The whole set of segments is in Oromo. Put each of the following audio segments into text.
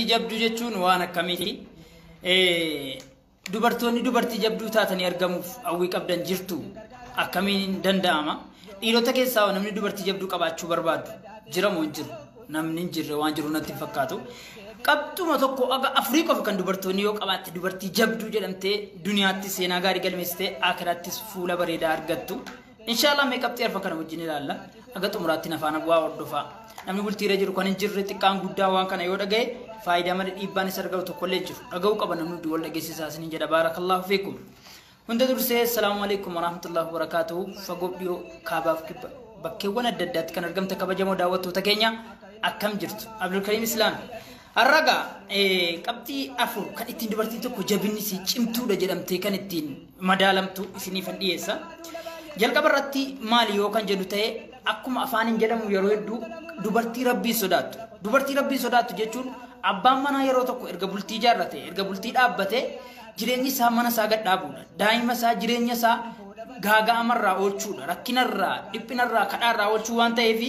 Dubartii jabduu jechuun waan akkamiiti? Dubartoonni dubartii jabduu taatanii argamuuf hawwii qabdan jirtu, akkamiin danda'ama? Dhiirota keessaa namni dubartii jabduu qabaachuu barbaadu jira moo hin jiru? Namni hin jirre waan jiru natti hin fakkaatu. Qabxuma tokko aga afurii qofa kan dubartoonni yoo qabaatte dubartii jabduu jedhamtee duniyaatti seenaa gaarii galmeessitee akiraattis fuula bareedaa argattu. Inshaallah mee qabxii arfan kana wajjin ilaalla. Aga xumuraatti nafaana bu'aa hordofaa. Namni bultiirra jiru kan hin jirre, xiqqaan guddaa waan kana yoo dhagaye faayidaa malee dhiibbaan isa argatu tokkollee jiru. Dhaga'uu qaba namni hundi, wal dhageessisaa isiniin jedha. Baarakallahu fiikum. Hunda dursee, assalaamu alaikum warahmatullahi wabarakaatuhu. Fagoo dhiyoo, kaabaaf kibba, bakkeewwan adda addaatti kan argamtan kabajamoo daawwattoota keenya, akkam jirtu? Abdulkariim Islaam. Har'agaa qabxii afur kan ittiin dubartiin tokko jabinni isii cimtuudha jedhamtee kan ittiin madaalamtu isiniifan dhiyeessa. Jalqaba irratti maali yoo kan jedhu ta'e, akkuma afaaniin jedhamu yeroo hedduu dubartii Rabbiin sodaattu. Dubartii Rabbiin sodaattu jechuun abbaan manaa yeroo tokko erga bultii ijaarrate, erga bultii dhaabbate, jireenyi isaa mana isaa gad dhaabuudha. Daa'ima isaa, jireenya isaa gaaga'amarraa oolchuudha. Rakkinarraa, dhiphinarraa, kadhaarraa oolchuu waan ta'eef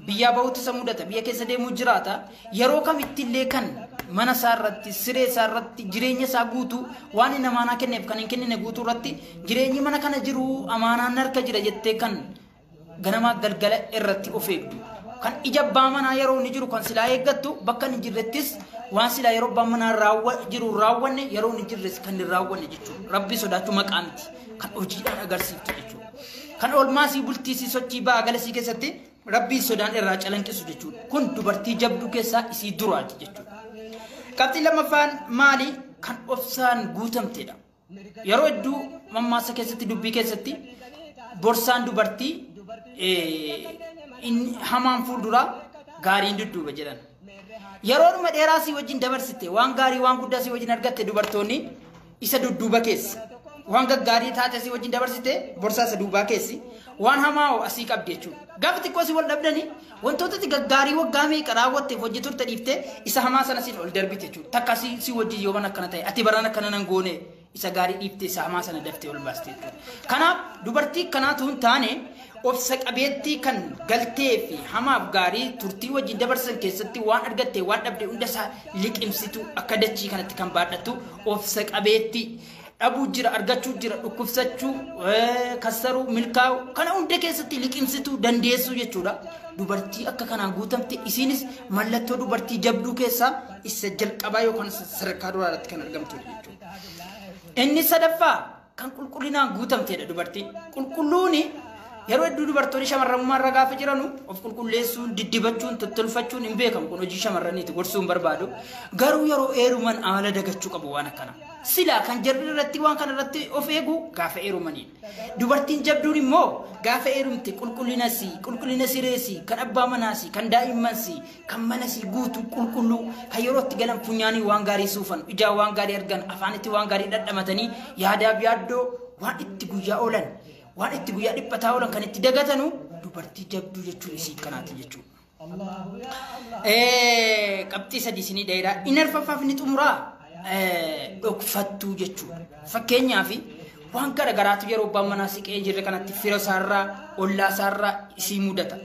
biyyaa bahuutti isa mudata. Biyya keessa deemuu jiraata. Yeroo kamitti illee kan mana isaa irratti, siree isaa irratti, jireenya isaa guutuu, waan inni amaanaa kenneef kan hin kennine guutuu irratti, jireenyi mana kana jiru amaanaan harka jira jettee kan ganamaa galgala irratti of eegdu. Kan ija abbaa manaa yeroo inni jiru kan silaa eeggattu, bakka inni jirrettis waan silaa yeroo abbaan manaa raawwa jiru raawwanne, yeroo inni jirres kan hin raawwanne jechuudha. Rabbii sodaachuu maqaa miti. Kan hojiidhaan agarsiiftu jechuudha. Kan oolmaasii bultiisii sochii ba'aa galasii keessatti Rabbii sodaan irraa calanqisu jechuudha. Kun dubartii jabduu keessaa isii duraati jechuudha. Qabxiin lammaffaan maali? Kan obsaan guutamtedha. Yeroo hedduu mammaasa keessatti, dubbii keessatti, borsaan dubartii hamaan fuulduraa, gaariin dudduuba jedhan. Yeroodhuma dheeraa sii wajjin dabarsite, waan gaarii waan guddaa sii wajjin argatte, dubartoonni isa dudduuba keessa. Waan gaggaarii taate sii wajjin dabarsite borsaa isa duubaa keessi. Waan hamaa hoo asii qabdi jechuudha. Gaafa xiqqoo si wal dhabdanii wantoota ati gaggaarii waggaa meeqa raawwatteef hojii turte dhiiftee isa hamaa sana siin ol darbite jechuudha. Takka si wajjin yooman akkana ta'e, ati baran akkana nan goone, isa gaarii dhiiftee isa hamaa sana daftee ol baaste jechuudha. Kanaaf dubartii akkanaatu hin taane obsa qabeettii kan galtee fi hamaaf gaarii turtii wajjin dabarsan keessatti waan argatte waan dhabde hunda isaa liqimsitu, akka dachii kanatti kan baadhattu, obsa qabeettii, dhabuu jira, argachuu jira, dhukkubsachuu, kassaruu, milkaa'u, kana hunda keessatti liqimsituu dandeessuu jechuudha. Dubartii akka kanaan guutamte isiinis mallattoo dubartii jabduu keessaa isa jalqabaa yookaan sadarkaa duraa irratti kan argamtudha jechuudha. Inni sadaffaa kan qulqullinaan guutamtedha dubartiin. Qulqulluuni yeroo hedduu dubartoonni shamarramummaa irra gaafa jiranu of qulqulleessuun, diddibachuun, tottolfachuun hin beekamu. Kun hojii shamarraniiti, gorsuu hin barbaadu. Garuu yeroo heeruman amala dagachuu qabu waan akkana. Silaa kan jarri irratti waan kana irratti of eegu gaafa heerumanidha. Dubartiin jabduun immoo gaafa heerumte qulqullinasii, qulqullina sireesii, kan abbaa manaasii, kan daa'immansii, kan manasii guutuu qulqulluu, kan yeroo itti galan funyaanii waan gaarii suufan, ijaan waan gaarii argan, afaanitti waan gaarii dhadhamatanii, yaadaaf yaaddoo waan itti guyyaa oolan, waan itti guyyaa dhiphataa oolan kan itti dagatanu, dubartii jabduu jechuun isii kanaati jechuudha. Qabxii sadii isinii dheeraa. Inni arfaffaaf inni xumuraa dhokfattuu jechuudha. Fakkeenyaaf waan gara garaatu yeroo abbaan manaa siqee jirre kanatti fira isaarraa, ollaa isaarraa isii mudata.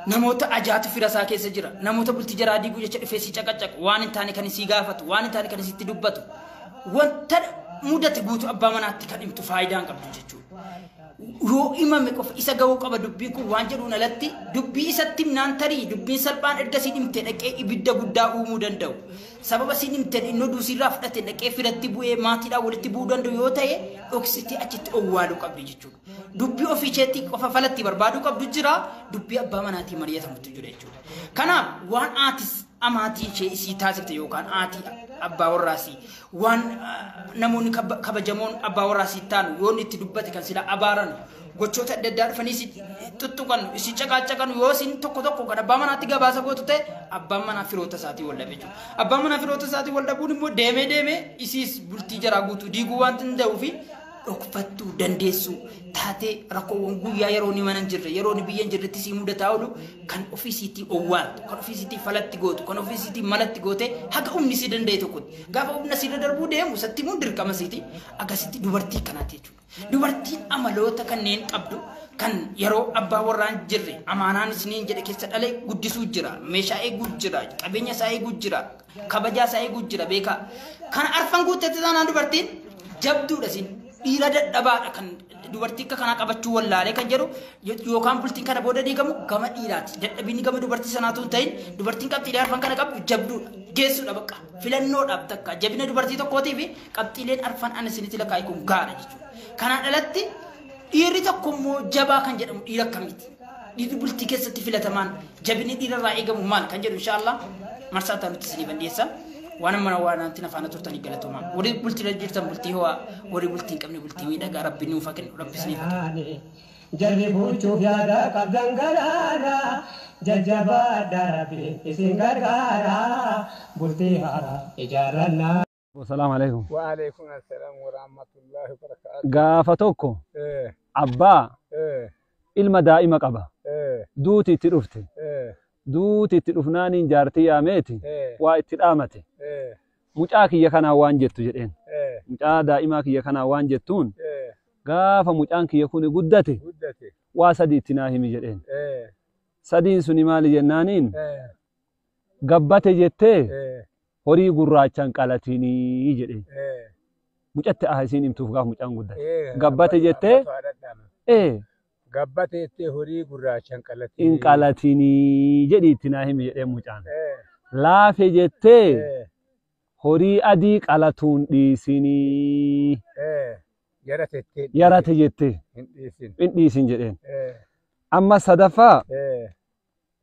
Namoota ajaatu fira isaa keessa jira. Namoota bultii jaraa diiguu jecha dhufee si caqacaqu, waan hin taane kan isii gaafatu, waan hin taane kan isitti dubbatu. Wanta mudate guutuu abbaa manaatti kan himtu faayidaa hin qabdu jechuudha. Yoo himame qofa isa ga'uu qaba dubbiin kun waan jedhuun alatti, dubbii isatti himnaan tarii dubbiin salphaan erga siin himte dhaqee ibidda guddaa uumuu danda'u. Sababa siin himte inni oduu siirraa fudhate dhaqee firatti bu'ee maatiidhaan walitti bu'uu danda'u yoo ta'e, dhoksitee achitti owwaaluu qabdi jechuudha. Dubbii ofii isheetti qofa falatti barbaaduu qabdu jira, dubbii abbaa manaatiin mari'atamutu jira jechuudha. Kanaaf waan aatis amaatii ishee isii taasifte yookaan aatii abbaa warraasii, waan namoonni kabajamoon abbaa warraasii taanu yoo inni itti dubbate kan sila abaaran, gochoota adda addaa dhufanii si tuttuqan, si caqaacaqan, yoo isin tokko tokko kan abbaa manaatti gabaasa gootu ta'e, abbaan manaa firoota isaatii wal dhabe jechuudha. Abbaan manaa firoota isaatii wal dhabuun immoo deemee deemee isiis bultii jaraa guutuu diiguu waan danda'uu fi dhokfattuu dandeessuu taatee rakkoowwan guyyaa yeroo inni mana hin jirre, yeroo inni biyya hin jirretti sii mudataa oolu kan ofii siitii owwaaltu, kan ofii siitii falatti gootu, kan ofii siitii malatti goote, haga humni si danda'e tokkotti gaafa humna siirra darbuu deemu isatti himuun dirqama siiti. Akkasitti dubartii kanaati jechuudha. Dubartiin amaloota kanneen qabdu Kan yeroo abbaa warraa hin jirre amaanaan isiniin jedhe keessa dhalee guddisuu jira, meeshaa eeguu jira, qabeenya isaa eeguu jira, kabajaa isaa eeguu jira beekaa. Kana arfan guuttatti taanaan dubartiin jabduudha isin. Dhiira dadhabaadha kan dubartii akka kanaa qabachuu wallaalee kan jedhu yookaan bultiin kana booda diigamu gama dhiiraati. Dadhabinni gama dubartii sanaatu hin ta'in, dubartiin qabxiilee arfan kana qabdu jabduudha. Geessuudha bakka filannoodhaaf takka jabina dubartii tokkootii fi qabxiileen arfan ani isinitti lakkaa'e kun gaadha jechuudha. Kanaan alatti dhiirri tokko immoo jabaa kan jedhamu dhiira akkamiiti? Dhiirri bultii keessatti filatamaan jabinni dhiirarraa eegamu maal kan jedhu inshaallah marsaa ta'anutti isinii bandeessa. Waan amma waan anti nafaana turtanii galatoomaa. Warri bultii jirtan bultii ho'aa, warri bultii hin qabne bultii miidhagaa Rabbi nuuf haa kennu, Rabbi isiniif haa kennu. Jarri bulchuuf yaada qabdan galaana, jajjabaadha, Rabbi isin gargaara, bultii haaraa ijaarrannaa. Salaamu alaikum. Wa alaikum assalam wa rahmatullahi wa barakatuh. Gaafa tokko abbaa ilma daa'ima qaba. Duuti itti dhufte. Duuti itti dhufnaaniin jaartii yaameeti waa itti dhaamate. Mucaa kiyya kanaa waan jettu jedheen. Mucaa daa'imaa kiyya kanaa waan jettuun, gaafa mucaan kiyya kuni guddate guddate waa sadi itti naa himi jedheen. Sadiin suni maali jennaaniin, gabbate jettee horii gurraachan qalatinii jedheen. Mucatti ah isiin himtuuf gaafa mucaan guddate. Gabbate jettee Gabbate jettee horii gurraachan qalatinii. Hin qalatinii jedhi itti naa himi jedheen mucaan. Laafe jettee horii adii qalatuun dhiisinii. Yarate jettee. Yarate jettee hin dhiisin. Hin dhiisin jedheen. Amma sadaffaa,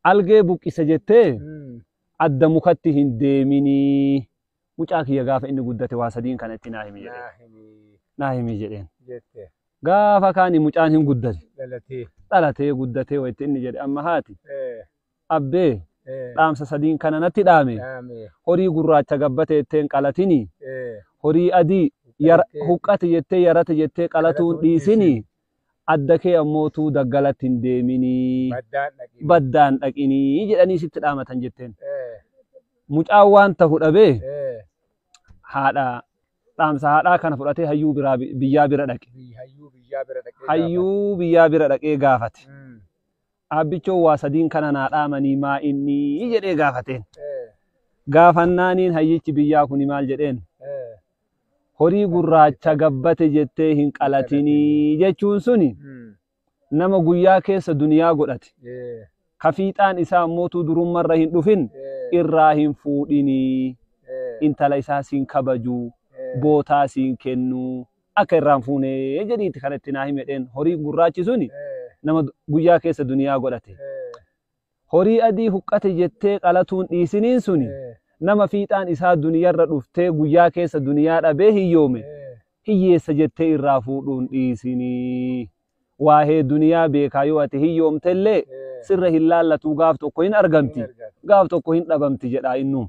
algee buqqise jettee adda mukatti hin deeminii. Mucaa kiyya gaafa inni guddate waa sadiin kana itti naa himi jedheen. Naa himi Naa himi jedheen. jette. Gaafa kaani mucaan hin guddate. Dhalatee. Dhalatee guddatee wayitti inni jedhe amma haati. Abbee, dhaamsa sadiin kana natti dhaame. Dhaame. Horii gurraacha gabbate jettee hin qalatinii. Horii adii huqqate jettee, yarate jettee qalatuun qalatuun dhiisinii. Adda kee ammootuu daggalatti hin deeminii. Baddaan dhaqini. Baddaan dhaqinii jedhanii sitti dhaamatan jetteen. Mucaan waan tahu dhabee haadha dhaamsa haadhaa kana fudhatee hayyuu biraa biyyaa bira dhaqe. Hayyuu biyyaa bira dhaqee gaafate. Hayyuu biyyaa bira dhaqee gaafate. Aabbichoon waa sadiin kana naa dhaamanii maa inni jedhee gaafateen. Gaafannaaniin hayyichi biyyaa kuni maal jedheen? Horii gurraacha gabbate jettee hin qalatinii jechuun suni nama guyyaa keessa duniyaa godhate. Ka fiixaan isaa ammootuu durummarra hin dhufin irraa hin fuudhinii. Intala isaa siin kabajuu, bootaa siin kennuu, akka irraa hin fuunee jedhiiti kan itti naa hime jedheen. Horii gurraachi suni nama guyyaa keessa duniyaa godhate. Horii adii huqqate jettee qalatuun dhiisiniin suni nama fiixaan isaa duniyarra dhuftee guyyaa keessa duniyaa dhabee hiyyoome. Hiyyeessa jettee irraa fuudhuun dhiisinii. Waa'ee duniyaa beekaa, yoo ati hiyyoomtellee sirra hin laallatuu, gaaf tokko hin argamti. Gaaf tokko hin dhabamti jedhaa innuu.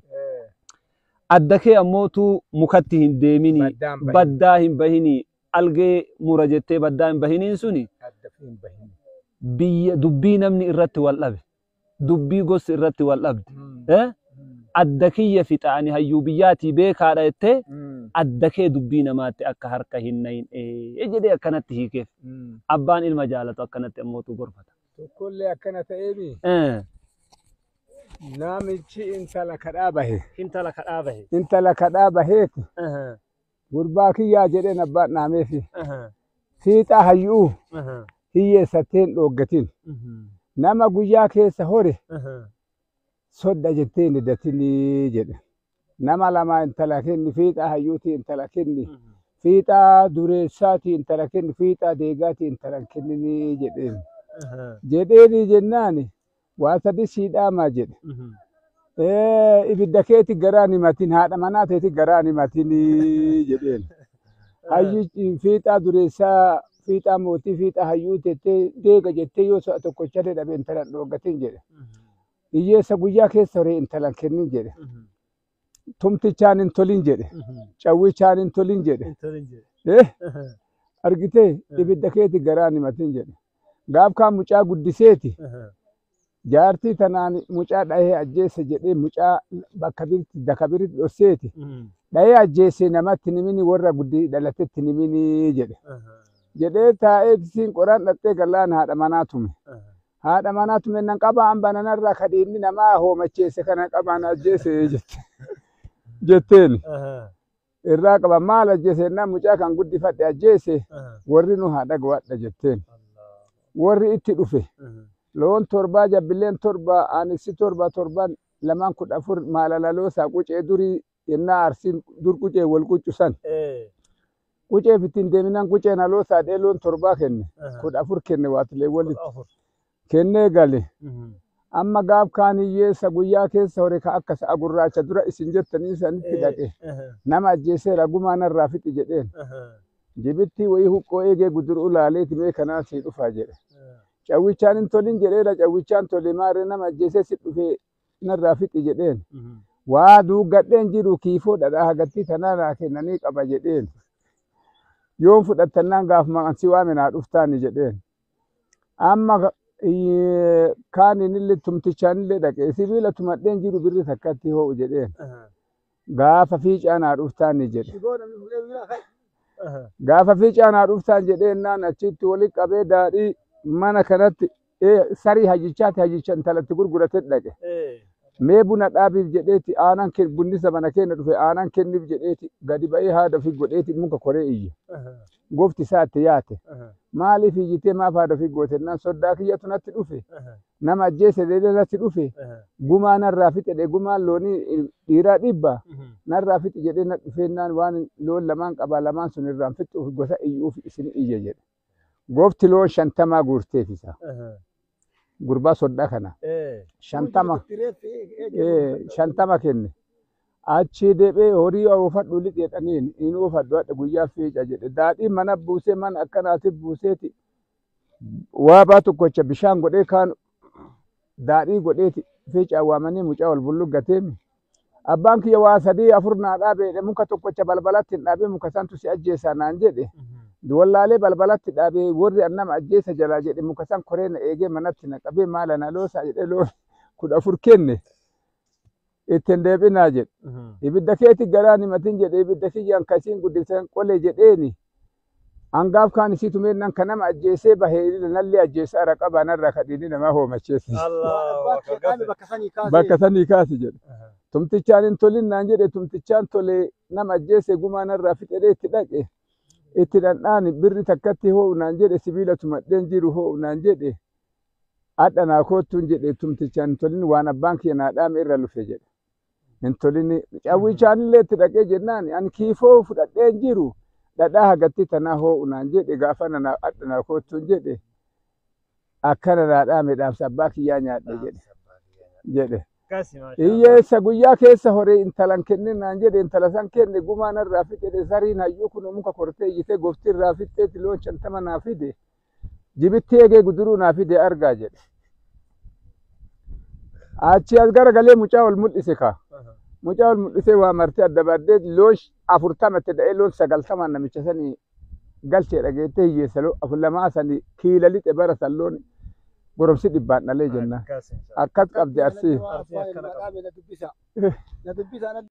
Adda kee ammootuu mukatti hin deeminii. Baddaan bahin. Baddaa hin bahinii. Algee mura jettee baddaa hin bahiniin suni Adda hin bahin. Biyya dubbii namni irratti wal dhabe. Dubbii gosti irratti wal dhabde. Adda kiyya fixa, ani hayyuu biyyaatii beekaadha jettee adda kee dubbii namaatti akka harka hin nayin jedhee akkanatti hiikeef. Abbaan ilma jaalatu akkanatti ammootuu gorfata. Tokkollee akkana ta'eemi namichi intala kadhaa bahe. Intala kadhaa bahe. Intala kadhaa baheeti. Gurbaa kiyyaa jedheen abbaan dhaameefi. Fiixaa hayyuu hiyyeessattee hin dhooggatin. Nama guyyaa keessa hore sodda jettee hin didatinii jedhe. Nama lama intala kenni: fiixaa hayyuutii intala kenni, fiixaa dureessaatii intala kenni, fiixaa deegaatii intala kenninii jedheen. Jedheeni jennaani waa sadi sii dhaamaa jedhe. Ibidda keeti garaan himatin, haadha manaa teeti garaan himatinii jedheen. Hayyichi fiixaa dureessaa, fiixaa mootii, fiixaa hayyuu tettee deega jettee yoo so'a tokkochallee dhabe intala hin dhooggatin jedhe. Hiyyeessa guyyaa keessa horee intala hin kennin jedhe. Tumtichaan hin tolin jedhe. Cawwichaan hin tolin jedhe. Argitee, ibidda keeti garaan himatin jedhe. Gaaf kaan mucaa guddiseeti. Jaartii tanaan mucaa dhahee ajjeese jedhee mucaa bakka biritti daka biritti dhosseeti. Dhahee ajjeese namatti nimini, warra guddii dhalatetti nimini jedhe. Jedhee taa'ee isiin qoraan dhattee gallaan haadha manaa tume. Haadha manaa tume nan qabaa hamba nanarraa kadhiinni namaa hoomacheesse kana qabaan ajjeese jette. Jetteen irraa qaba maal ajjeese jennaan mucaa kan guddifadhe ajjeese warri nu haadha go'adha jetteen. Warri itti dhufe loon 7 jabbileen 7 aanissi 7 7 2 14 maalalaaloosaa qucee durii yennaa arsiin dur qucee wal quccusan. Quceef ittiin deeminaan quceen aloosaa dhee loon 7 kenne 14 kenne waatilee walitti kennee gale. Amma gaaf kaan hiyyeessa guyyaa keessa hore ka akka sa'a gurraacha dura isin jettanii sanitti dhaqe nama ajjeeseera gumaa narraa fixi jedheen. Jibittii wayii huqqoo eegee guduruu ilaaleeti mee kanaa sii dhufaa jedhe. Cawwichaan hin tolin jedheera cawwichaan tole maarree nama ajjeesee si dhufee narraa fixi jedheen. Waa duugadheen jiru kiifoo dhadhaa hagattii tanaa naa kennanii qaba jedheen. Yoon fudhattannaan gaafuma ansi waame naa dhuftaani jedheen. Amma kaaninillee tumtichaanillee dhaqee sibiila tumadheen jiru birri takkatti ho'u jedheen. Gaafa fiicaa naa dhuftaani jedhe. Gaafa fiicaa naa dhuftaan jedheen naan achitti walitti qabee daadhii mana kanatti sarii hayyichaati hayyicha intalatti gurgurate dhaqe. Mee buna dhaabiif jedheeti aanan bunni mana keenya dhufe aanan kenniif jedheeti gadi ba'ee haadha ofii godheeti muka koree iyye. Gofti isaa itti yaate. Maaliif iyyitee maaf haadha ofii goote naan soddaa kiyyatu natti dhufe. Nama ajjeese dheedee natti dhufe. Gumaa narraa fixe gumaan loonii dhiiraa 100 narraa fixe jedhee na dhufeennaan waan loon 2 qabaa 2 sun irraan fixuuf gosa iyyuuf isin iyye jedhe. Gofti loon 50 guurteef isa. Gurbaa soddaa kana. 50 kenne. Achi deebee horii oofadhu lixi jedhaniin hin oofadhu hadha guyyaa fiica jedhe. Daadhii mana buusee mana akkanaatti buuseeti waabaa tokkocha bishaan godhee kaan daadhii godheeti fiicaa waamanii mucaa wal bullugateemi. Abbaan kiyya waa 3 4 naa dhaabee muka tokkocha balbalatti hin dhaabee muka santu si ajjeesaa naan jedhe. Wallaalee balbalatti dhaabee warri annama ajjeesa jalaa jedhe muka san koree na eegee manatti na qabee maala na loosaa jedhe loon 14 kenne. Ittiin deebinaa jedhe. Ibidda keeti garaan himatin jedhe ibidda kiyyaan kasiin guddiftan qolee jedheeni. Hangaaf kaan isii tumeennan kan nama ajjeesee bahee nallee ajjeesaa ara qabaa narraa kadhiinni namaa hoomacheesse. Bakka sanii kaasi jedhe. Tumtichaan hin tolin naan jedhe tumtichaan tolee nama ajjeese gumaa narraa fixedhee itti dhaqe. Itti dhandhaani birri takkatti ho'u naan jedhe sibiila tumadheen jiru ho'u naan jedhe. Hadha naa koottuun jedhe tumtichaan hin tolin waan abbaan kiyya naa dhaame irra lufe jedhe. Hin tolin cawwichaanillee itti dhaqee jennaan ani kiifoo fudhadheen jiru dhadhaa hagatti tanaa ho'u naan jedhe gaafa hadha naa koottuun jedhe akkana naa dhaame dhaamsa abbaa kiyyaa nyaadhe jedhe. Hiyyeessa guyyaa keessa horii intalan kennin naan jedhe intala san kenne gumaa narraa fixedhe sariin hayyuu kun muka kortee iyyitee gofti irraa fixxeeti loon 50 naa fide jibitti eegee guduruu naa fide argaa jedhe. Achi as garagalee mucaa ol mul'ise kaa. Mucaa ol mul'isee waa martee adda baddee loon 40 itti dha'ee loon 90 namicha sanii galchee dhageettee hiyyeessa loon 42 sanii kiila lixe bara san loon goromsi 100 dhalee jenna. Akkas qabdi arsii. Na dubbisa.